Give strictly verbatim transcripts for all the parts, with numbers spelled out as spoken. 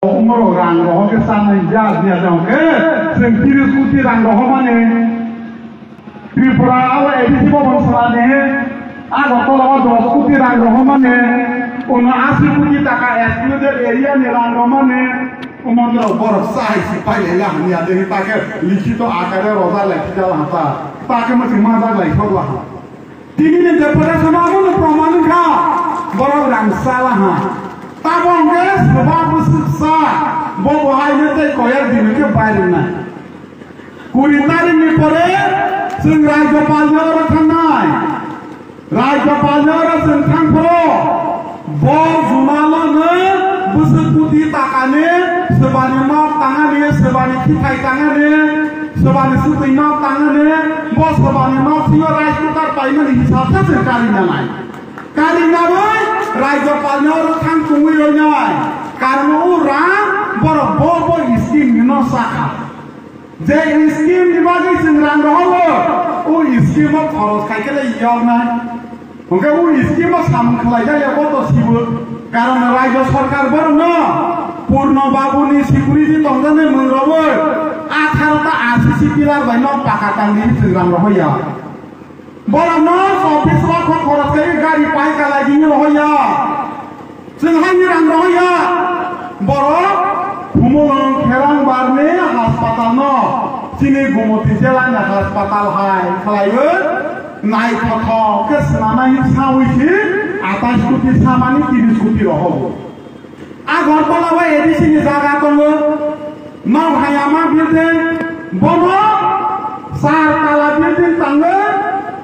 Umorok rang rohor khe chanai ya, ya, ya, hwnkhe chwng tris koti rang rohormani. Tripura o A D C bhaban salani, Agartala o dos koti rang rohormani, uno ashi koti taka excluded area ni rang rohormani. Umorok borok chahai se pailai ya hamya de, ta khe likhito akare rojak lai khijak laha ta, ta khe mwchwng manjak lai thok laha. Tini ni deputation abono proman wngkha, borok rang chala ha. Tabok hwnkhe swbak bwswk sa, bo bo haino tei koyak din hwnkhe bai rwnai. Kuri tarikni pore chwng Rajyapalni oro thangnai. Rajyapalni oro chwng thangphuru bo Jumalono bwswk koti takani, swbani nok tangani, swbani khithai tangani, swbani swtwi nok tangani, bo swbani nok singo rice cooker paimani hisab khe chwng kari nanai. Kari nawi Rajyapalni oro thang tongwi roinai. Karon o rang borok bo bo scheme ni no sakha. Je scheme ni bagwi chwng rang rohoro, o scheme o khoros khai khe le yoknai. Hwnkhe o scheme o samung khlai jak ya bo to sibo. Karon rajya sarkar borokno Purno Babuni security tongjaknai mwngrogwi atharo ta R C C pillar bai nok paka tangwi chwng rang rohor ya. Borokno chobbish lakh khoros kaiwi gari pai kalai dini rohor ya. Chwng haini rang rohor ya. Borok Khumulwng Kherang Barni haspatal no chini Gumoti jela ni haspatal hai khlaiwi naithothok khe swnamnai sawi si atais koti samani tris koti rohogo. Agartala o A D C ni jaga tongo. Nok hayama building, bono char tala building tangwi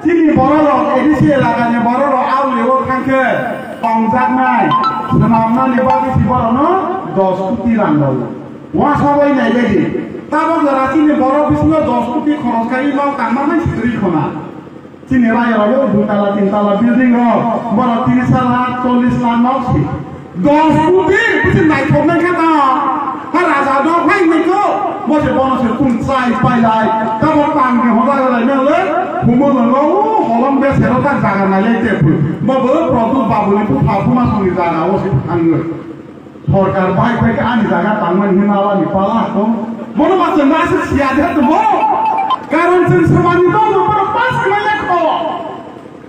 chini bororok, A D C elakani bororok aulio thangkhe tongjaknai, swnamnani bagwi si borokno dos koti rang rw. Uansugwi naibaidi, tabok jora chini borok bisingo dos koti khoros khai nok tangma hai si kwrwi khona. Chini rayok rok dui tala, tin tala building rok, borok tris lakh, chollish lakh nok si. Dos koti, bisi naithok nai kha ta. Ha raja nok hai nai ko, bo se bono se kum chai pai lai. Tamo pang ni hoda lai mele, humo no lo, holong be sero ta jaga nai le te pu. Bo bo Pradyot Babu ni pu pha pu ma song ni jaga o se thang. Sorkar bai bai khe ani jaga tangmani hwnwi mala ni pala kho. Bono ba chwng aswk siya de to bo. Karon chwng swmani dol no borok pass khlai ya kho.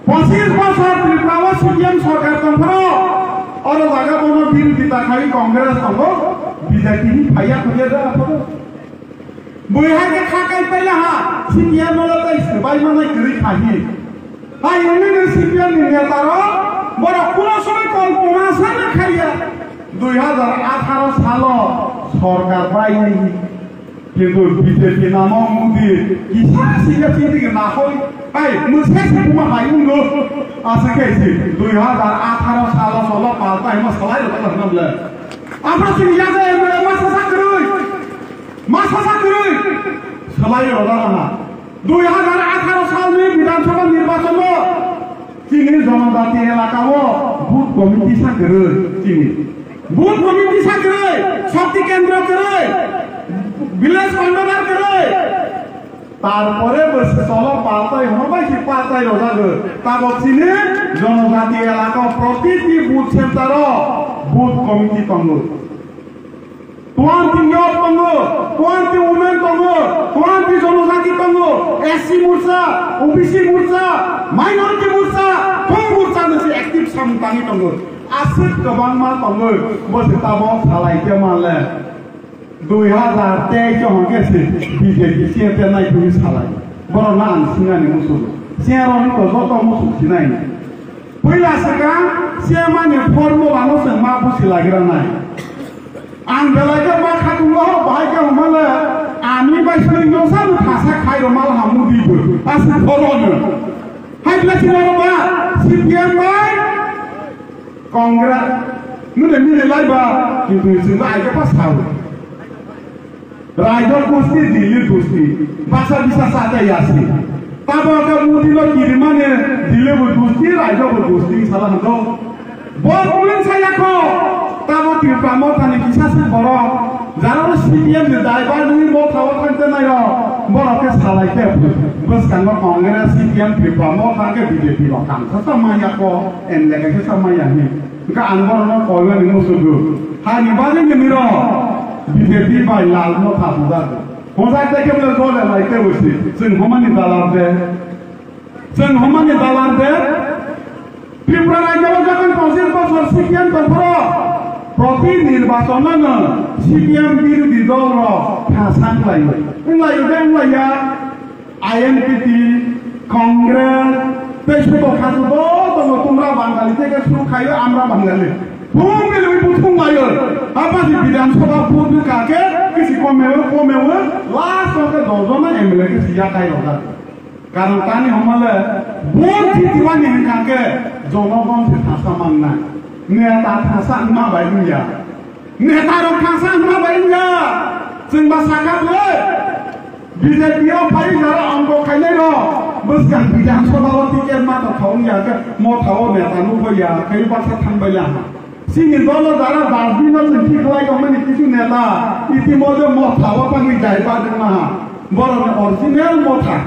Pochis bosor Tripura o C P M sorkar tong phano. Oro jaga bono birodita khai Congress tongo, B J P ni phaiya kho ya da kho. Bui hai khe kha kai paila ha, C P M no tei swbai manai kwrwi kha hi. Hai wngwi no C P M ni neta rok borok kuno somoi kolpona sa no khaiya. Dui hajar atharo salo sorkar bai nai hi. Kintu B J P namo Modi kisa sika chini ke nahoi. Hai mwse se kuma hai wngno. Asa khe si dui hajar atharo salo solo palta hima salai rok na namle. Amra sini yaga masa sa kwrwi. Masa sa kwrwi swlai rwna naha. Dui hajar atharo salni Bidhan Sabha nirbachon o chini jonojati elaka o booth committee sa kwrwi chini. Booth committee sa kwrwi, Shakti Kendra kwrwi, village convener kwrwi. Tarpore bo se solo paltai, hono bai si paltai rojagwi. Tabok chini jonojati elaka o protiti booth center o booth committee tongo. Twenty youth tongo, twenty women tongo, twenty jonojati tongo, S C morcha, O B C morcha, minority morcha, tong morcha no se active samung tangwi tongo. Aswk kwbangma tongo, bo se tabok salai khe manle. Dui hajar teis o hwnkhe se B J P C F nai thungwi salai. Borok no ang sinani musugo. Sinarok ni to joto musuk sinai. Puila swkang C M A ni formula no chwng ma busi lagira nai. Ang belai khe ma khatungo, bahai khe hwnmale, ani bai swrwng no sa no thasa khai rw mal ha Modi bo. Aswk phoro no. Hai bla chini oro ba C P M bai Congress mune mili lai ba, kintu chwng bai khe pa sao. Raijak gosti, Delhi gosti, basa bisa sacha yasi. Tabo khe Modi no kirimani Delhi bo gosti, Raijak bo gosti sala hando. Bo kung saya kho. Tabo Tripura Motha ni kisa se borok. Jara C P M ni daibar ni Motha o thangte nayo. Borok khe salai khe. Bwskango Congress, C P M, Tripura Motha khe B J P rok kang. Sasa maya kho, en lege sasa maya ni. Ka ang bono koimani musugo. Hani bagwi ni niro B J P bai lal no thabu da. Hojak de kemle dole lai te usi. Chwng homani dalar de. Chwng homani dalar de. Tripura rajyo o jokhon pochis bochor C P M tongphoro, proti nirbachon no C P M birodhi dol rok thasa khlaio. Wnglaio de, wnglaiya? I N P T, Congress, tei soto khasu bo tongo, tumra Bangali theke suru khaio, amra Bangali. Bumili wi buthung laio. Apasi Bidhan Sabha vote ni kake, kisi komewo, komewo, last o ke dos jona M L A kisi yakai rojak. Karon tani homale, vote jitiwani hingkha ke, jonogon se thasa mannai. Neta thasa wngma bai wngya. Neta rok thasa wngma bai wngya. Chwng ba sakha bwlai. B J P o phai jara ongkok khainai rok. Bwskang Bidhan Sabha o ticket ma tongthok wngya khe, motha o neta nukho ya, khe baksa thangbai laha. Chini dolo jara dustbin o chwng thik khlai tongmani kisu neta, itimodhye motha o tangwi jai ba wngma ha. Borokni original motha.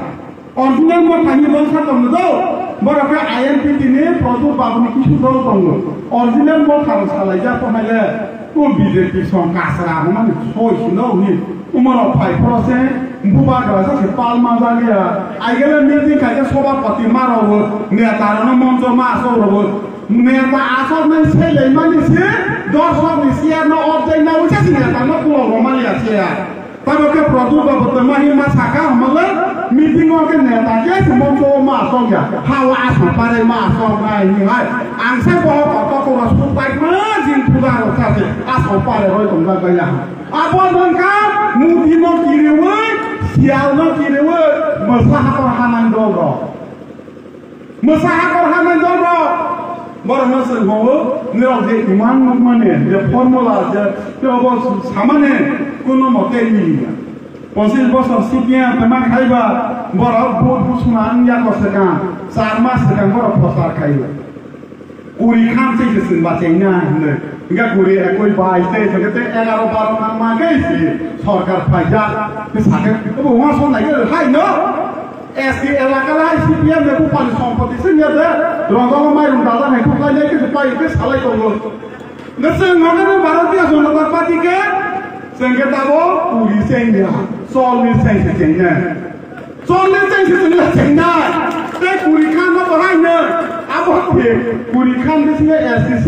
Original motha ni bwsa tongo do, borok khe I N P T ni Pradyot Babu ni kisu dol tongo. Original motha rok salaijak tongmai le, o B J P song kasra hwnmani soi sino hwnwi. Umorok phai phoro se bubagra sa se pal ma jaliya. Aigele meeting khaikhe sobhapati ma rogo, neta rokno moncho ma asok rogo. Neta asoknai selaimani se dorshokni chair no object na uisa se neta no kulok romaliya se ya. Tamo khe Pradyot Babu tongma hima sakha hwnmale meeting o khe neta khe se moncho o ma asok ya. Hao asok pare ma asok nai hwnwi hai. Ang sai bohok kotor kotor supai ma jin puja rok sa se asok pare roi tongjak bai ya. Abo wngkha mudi no kiriwi, siyal no kiriwi, mwsa hakor hanang dol rok. Mwsa hakor hanang dol rok. Borok no chwng hwngo, nirok je imang nukmani, je formula, je tei obo samani, kuno mote miliya. Pochis bosor C P M tongma khaiba, borok vote busuma wngya ko swkang, char mas swkang borok prochar khaiba. Kuri khan se se chwng bachai na hinwi. Hingkha kuri ekoi bais tei hingkha tei egaro baro nang ma khe se sorkar phaijak. Khe sakhe, obo uansuk nai khe hai no? S T elaka lai C P M ni bupani sompoti se ya de. Rongkho mairung dada hai khuklai nai khe pai khe salai tongo. Ngasing ngana Bharatiya Janata Party khe, sengke tabo kuri sengya, solni sengse sengya. Solni sengse sengya sengya. Tei kuri khan no bahai no. Abo khe kuri khan bisingya S T C,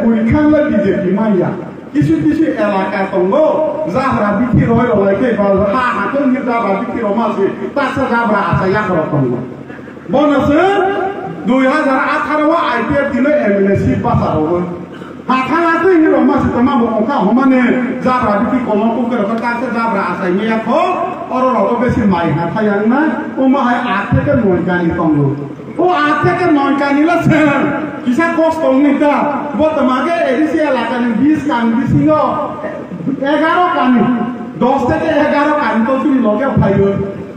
kuri khan la B J P maya. Kisu kisu elaka tongo, jabra bithi roi roi khe ba ha ha khe ni jabra bithi roma se, ta sa jabra asa yak rok tongo. Bono se dui hajar atharo o I P F T no M L A seat basa rogo. Hathang atwi hinwi rok ma se tongma bo wngkha hwnmani jabra bithi kolom kukhe rok khe kaisa jabra achai maya kho, oro rogo besi mai hathai yang na, omo hai aat theke noi kani tongo. O aat theke noi kani la se kisa kosto wngwi ta, bo tongma khe A D C elakani bis kani bisingo egaro kani, dos theke egaro kani to chini loge phaio.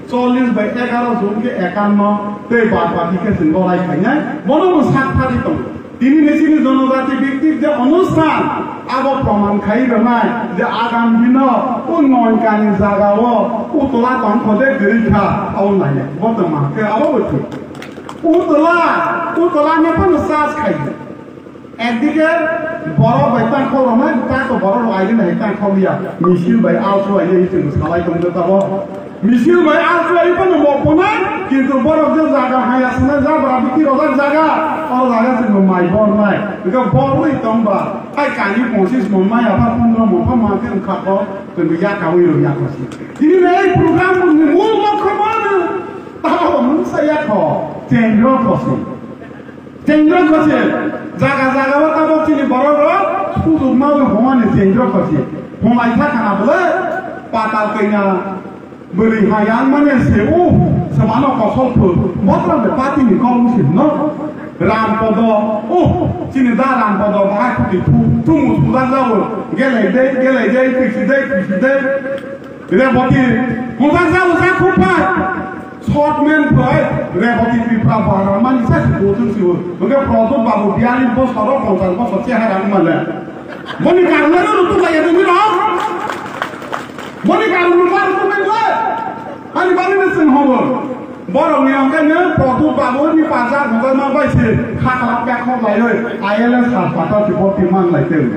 Chollish bai egaro jon khe ekanno tei bad baki khe chwng lorai khainai, bono bo sak thari tongo. Tini ni chini jonojati biktik je onusthan abo proman khai rwnai je agam dino o noi kani jagao o tola tongkho de kwrwi kha, abo nai bo tongma khe abo bo thik. O tola, o tola no phano charge khai. Ekdike borok bai tangkhok roknai, ta to borok rok aigwi nai tangkhok ya, misil bai alsu aigwi chwng salai tongwi tabo. Misil bai alsu aigwi phano bo phunai, kintu borok je jaga haya swnai jabra bithi rojak jaga, o jaga chwng mai bornai. Ega borwi tongba, hai kani pochis mon mai apha pondro mon pha ma khe wngkha kho, chwng ya kawi rok ya kho si. Tini nai program ni mul mokho mano, tabo mungsa ya kho, cheng rok kho si. Chengjak kho se, jaga jaga o tabok chini borok rok sujukma wi hwnmani chengjak kho se. Hwnlai kha khana bwle patal kanya bwrwi ha yang mani se u, samano kosol phu, bothra de party ni kok se no. Ram Podo, u, chini da Ram Podo bahai khuti phu, tumu sujak jago, gelai de, gelai de, pisi de, pisi de. Reboti, hwnjak jago sa khupai. Short man phai, Reboti Tripura bara mani sa si bo thung si bo. Hwnkhe Pradyot Babu biyalish bosor o ponchash bosor chehara wng male. Boni karna no rutuk lai ya tumi rok. Boni karna no rutuk lai ya. Ani bani no chwng hobo. Borok ni hwnkhe nw Prodip Babu ni paja hwnkhe ma bai se kha kha khe khok lai oi I L S haspatalo se boti man lai tong.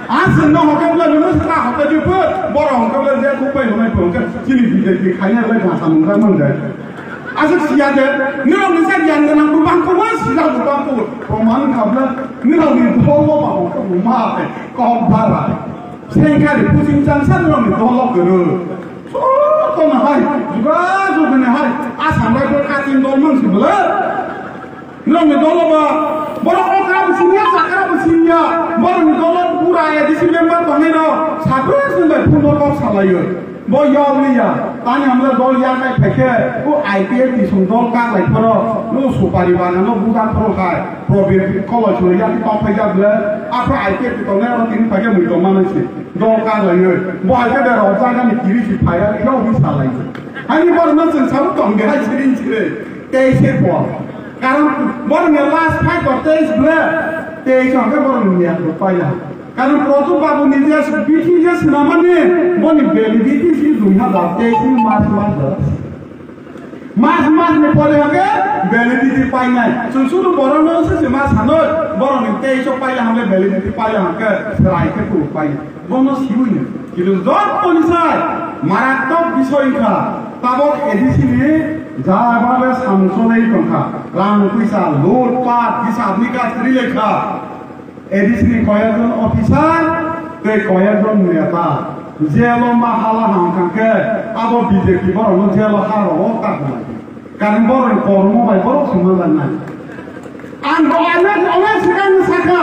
A chwng no hwnkhe bwlai no sa hwnkhe jepho borok hwnkhe bwlai je khuk bai hwnai hwnkhe chini B J P khaina lai jasa mung jak man jai. Aswk siya de, nirok ni jak yan gwnang bwbang kubui sijak bwbang kubui proman khabla nirok ni dol bo ba hwnkhe buma khe kok bara. Sengkari puching changsa nirok ni dol bo kwrwi. Sotono hai, juga juga ni hai, Assam Rifle cutting dol mang si bwle. Nirok ni dolo ba, borok okra bo singya, chakra bo singya, borok ni dolo pura A D C member tongnai no, sabra sing bai phone no kok salayo. Bo yog liya, tani hamle dol ya kai phaikhe, o I P F ni song dol kak lai phoro, no supari bana no buga phoro khai, Probir Koloi song ya ki tok phai jak bwle, aphro I P F ni tongnai oro tini phaikhe mui tong manai si. Dol kaglaio, bo hai khe berok jaga ni kiri si phaiya, khe obo salai. Ani borok no chwng sabo tong de hai siring sire, tei se por. Karon borok ni last fight o tei se ble, tei se hwnkhe borok ni miya rok paiya. Karon Prodip Babu ni je bithi je swnamani, boni validity si dui hazar tei se March mas da. Mas mas ni pore hake validity painai. Chwng suru borok no se se ma sanoi, borok ni tei so paila hake validity paila hake serai khe kuru painai. Bono siwi ni. Kintu jotto ni sai marattok bisoi wngkha. Tabok A D C ni ja bhabe samung cholai tongkha. Rang puisa, loot, pat, hisab nikas rilekha. A D C ni koyekjon officer tei koyekjon neta jail o ma hala ham kha khe abo B J P borok no jail o ha rw o tak nai. Karon borok ni kormo bai borok suma bai nai. Ang bo onek onek swkang ni sakha.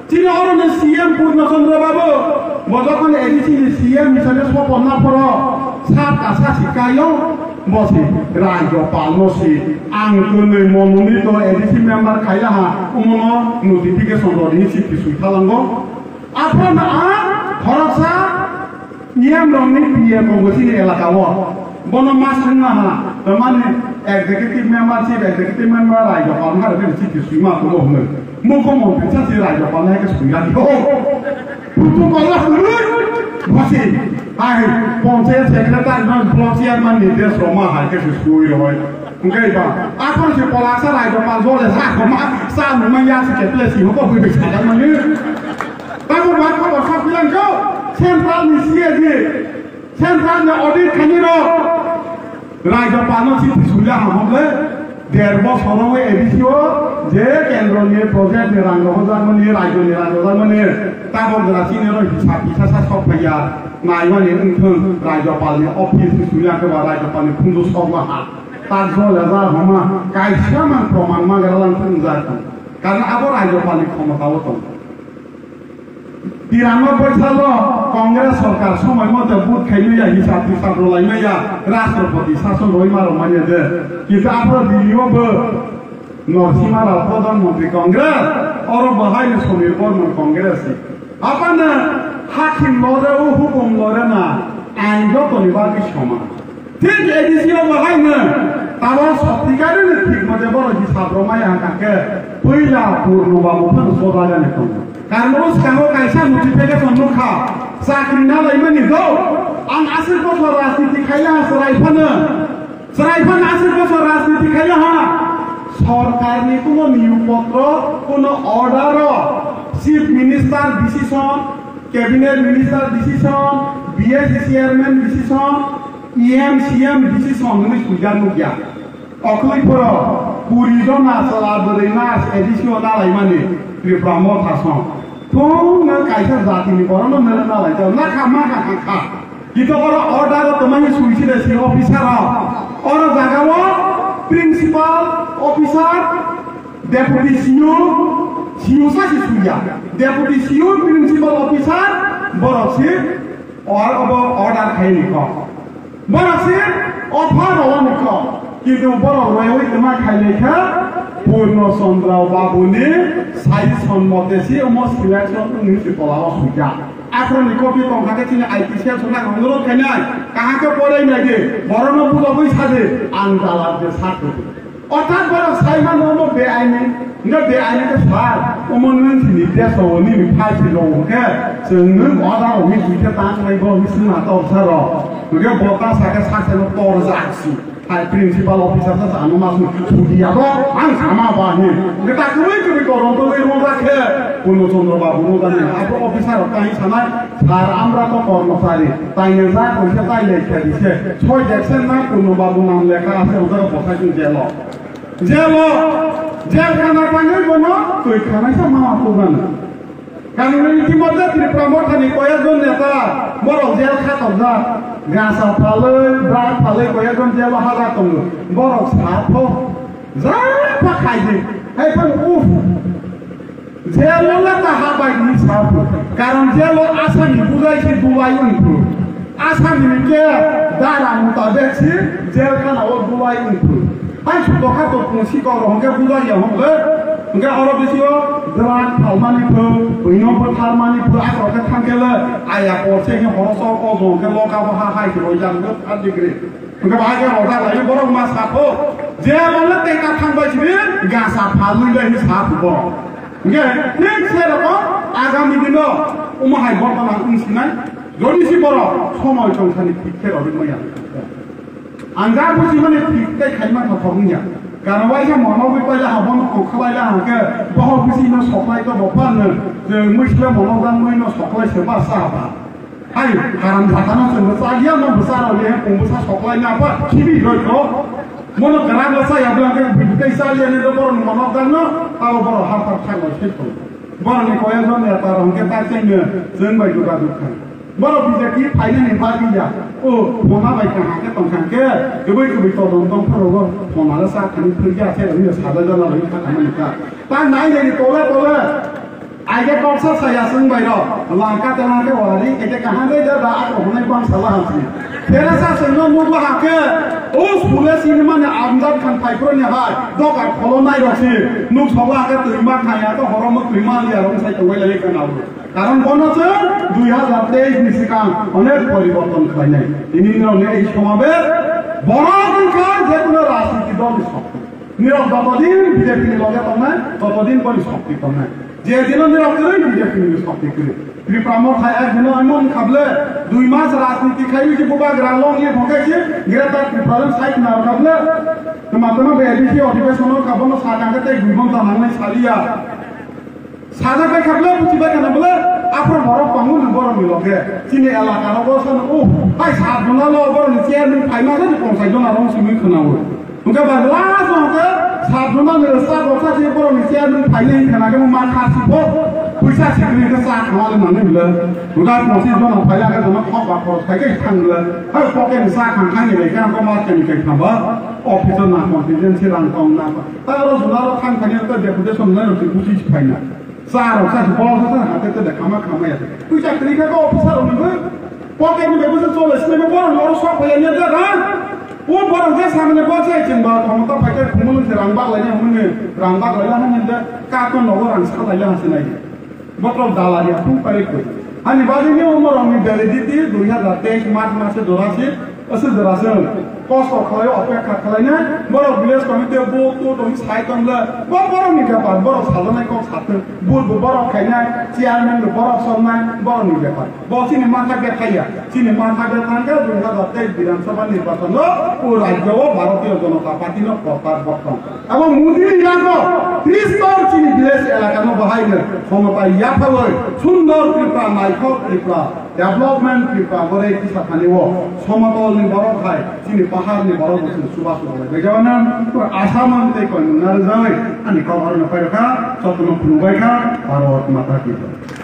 Chini oro ni C M Purno Chandra Babu bo jokhon A D C ni C M hisabe sopor na phoro sat asa si kayo. Bo se Rajyapal no se ang kwnwi monolito A D C member khaiya ha, omono notification rwdi hwnwi chithi swi thalango. Aphano a khoroksa niyam rokni P A tongo chini elaka o. Bono ma swngma ha, tamani executive member, chief executive member Rajyapal no ha rwdi chithi swima tongo hwnwi. Mukhyamantri sa se Rajyapal no hai khe swiradi. Putu kola hwnwi bwsi hai panchayat secretary man block chairman ni dress rok ma hai khe se sui roi. Hwnkhe ba akhor se kola sa Rajyapal jole sa khoma sa nungma ya se keple si hoko bui bui sa mani. Tamo ba khobor sa philang kho central ni C A G. Central ni audit khainai rok Rajyapal no chithi suya hamle der bosor o A D C o je kendro ni project ni rang rohorjakmani, rajyo ni rang rohorjakmani tabok jora chini oro hisab kisa sa sok phaiya naimani wngthung Rajyapal ni office ni suya khe ba Rajyapal ni khunju sok ma ha tak jole ja homa kaisa man proman ma gra lang thung ja thung karon abo Rajyapal ni khomota o tong. Tiranoboi salo Congress sorkar somoi mote vote khaimaya, hisab tisab rwlaimaya, Rashtrapati sason rwima rwmanya de. Kintu aphro Delhi o bo Norsimha Rao Pradhan Mantri Congress, oro bo haino Samir Barman Congress. Aphano hakim lore o hukum lore na, ain jotoni bagwi soman. Thik A D C o bo haino tamo soptikarino thik mote borok hisab rwmaya hwnkha khe puila Purno Babu phano sodagani tongo. Karon o swkango kaisa notification nukha, chakri nalaimani do. Ang aswk bochor rajniti khaiya ha chwrai phano. Chwrai phano aswk bochor rajniti khaiya ha. Sorkarni kuno niyom potro, kuno order o, Chief Minister decision, Cabinet Minister decision, B S C chairman decision, E M, C M decision hwnwi swijak nukya. Okhwlwi phoro kuri jona chwla bwrwi nurse A D C o nalaimani Tripura Motha song. Thungno kaisa jatini borokno nalai nalaijak, nakha makha thangkha. Kito oro order o twmani swijak si officer rok. Oro jaga o principal officer, deputy C O, C O sa si swiya. Deputy C O, principal officer, borok si or-, obo order khaini kok. Borok se offer rwani kok, kintu borok rwwi tongma khailai kha Purno Chandra Babu ni suggestion mote se omo selection wngwi se tola o swijak. Aswk ni copy tong kha khe chini I P cell songna khe onurod khainai, kaham khe porai nai di, borok no bujagwi sa di, ang dalal je sa thwdi. Orthat borok sai mano omo beaini, hingke beaini khe sar, omo nwng chini desh o nini phai si rw hwnkhe, chwng nwng oda rw hwnwi twi khe tang nai bo hwnwi swngna tor sa rw, hwnkhe bo ta sa khe sak seno tor jak si. Hai principal officer sa ano mas suti abo ang sama ba ni. Kita kuri kuri koron to wi mo ba khe. Puno Chandra Babu mo ba ni. Abo officer rok kai sanai. Sir, amra to kormochari. Tai ne ja koise tai lekha dise. Soi deksen na Puno Babu nam lekha ase, o jaga bosai tu jelo. Jelo. Jel khana tangwi bono twi khanai sa ma ko ban. Kanuni itimodhye Tripura mothani koyekjon neta borok jel khatorjak, gasa phalwi, drug phalwi koyekjon jelo haja tongo. Borok sapho, japa khaidi, hai phano uff, jelo le ta habai ni sapho. Karon jelo asani bujai si dubai wngkhu. Asani hwnkhe dara mutabek si jel khana o dubai wngkhu. Hai sukokha to pung sikok rok hwnkhe buja ya hwnle. Hwnkhe oro bisingo drug phalmani phu, buino bwtharmani phu, akorokhe thangkhele aya porse khe horo sok o jong khe loka bo ha hai se roi jang third degree. Hwnkhe bahai khe rojak lai borok ma sakho. Je mane tei ta thang bai sini gasa phalwi lai hi sakho borok. Hwnkhe thik se rokom agami dino omo hai borok ma wng sinai. Jodi si borok somoi tong thani thik khe rodi maya. Ang ja buji mani thik tei khaima kha thok wngya. Karon waisa mono bai paila ha, bono kok khalai la ha khe, boho buji no soklai to bo pan no, je muisle mono jang mui no soklai se ba sa ba. Hai, karam jata no se bo cha ya no bo cha ro le, kung bo cha soklai na ba, khibi roi to. Mono karam la sa ya bla ke, bi tei sa ya ne do boro mono jang no, ta boro ha par thang no se to. Borokni koyokno neta rok hwnkhe ta chengno chwng bai duga dukha. Borok B J P phainani bagwi ya. O, buma bai kaham khe tongkha hwnkhe, kwbwi kwbwi todon tongphuru bo phonalo sa thani phwrwngya se wngya sajak jana bai kha thangmani kha. Ta nai nai tole tole. Aige toksa saya chwng bai rok. Langka te langka wari, eke kaham bai da da ako hwnai bang sala hamsi. Pheresa chwngno nukla hake, o sule sinimani Amjad Khan Phaipro ni hai, doka kholo nai rok si, nuk sogla hake twima thaya to horomo twima liya rok sai tongbai lai kana bo. Karon bono chwng dui hazar teis ni sikang onek poriborton khlainai. Tini no ne ei somabe, borok wngkha je kono rajniti dol ni sokti. Nirok jotodin B J P ni loge tongnai, totodin boni sokti tongnai. Je dino nirok kwrwi B J P ni sokti kwrwi. Tripura mothai ek dino emon khable, dui mas rajniti khaiwi je bubagra long ye bokhe je Greater Tripura side nar khable. Tuma tuma be A D C odhibesono khabono sakangkhe tei dui ghonta nangnai saliya. Sajak bai kha bwle, buchi bai khana bwle, aphuru borok tongo no borok ni loge. Chini elaka rogo sano, oh, hai sat jona lo borok ni chairman phaima sani ponchas jona rong simi khwnawo. Hwnkhe ba last o hwnkhe sat jona ni rwchap rok sa se borok ni chairman phaile hin khana khe ma kha si bo. Puisa si kri khe sa khama le mani bwle. Hwnkhe ponchas jona phaile khe jona khok ba khorok khai khe thang bwle. Hai pocket ni sa khang khang ni bai khe ang ko ma khe ni khe thang ba. Office o na contingency rang tong na. Ta oro jona ro thang thani to deputation nai rok se buchi si phaina. Sa rok sa bol sa ha te te khama khama ya. Puisa kri kha ko officer rok ni pocket ni bai busa chole sini bo borok oro sok phai ya da ra. O borok je samne bo sai ching ba khomota phai khe khumul se rang bak lai ya hwnne rang bak lai ya hwnne da ka to nogo rang sa lai ya hwnse nai. Botrok dalari aphung pari koi. Ani bagwi ni umor rokni validity dui hazar teis March mase jora se, ase jora se. Kosto khlai, opekha khlai na, borok village committee bo to tong sai tong le, bo borok ni bepar, borok sajanai kok satwi, bur bo borok khainai, chairman bo borok somnai, borok ni bepar. Bo chini matha bethai ya, chini matha bethang khe dui hazar teis Bidhan Sabha nirbachon lo, o rajyo o Bharatiya Janata Party no prochar bortong. Abo Modi ni yago tris bar chini village elaka no bahai no khomota yaphawi sundor Tripura, naithok Tripura, development Tripura gore kisa thani o somotol ni borok hai chini pahar ni borok bo chini chubachu rok bai jabana Assam ang tei koi nungna rwjawi ani kok aro no pairokha jotono phunukbai kha Bharat Mata Ki Jai.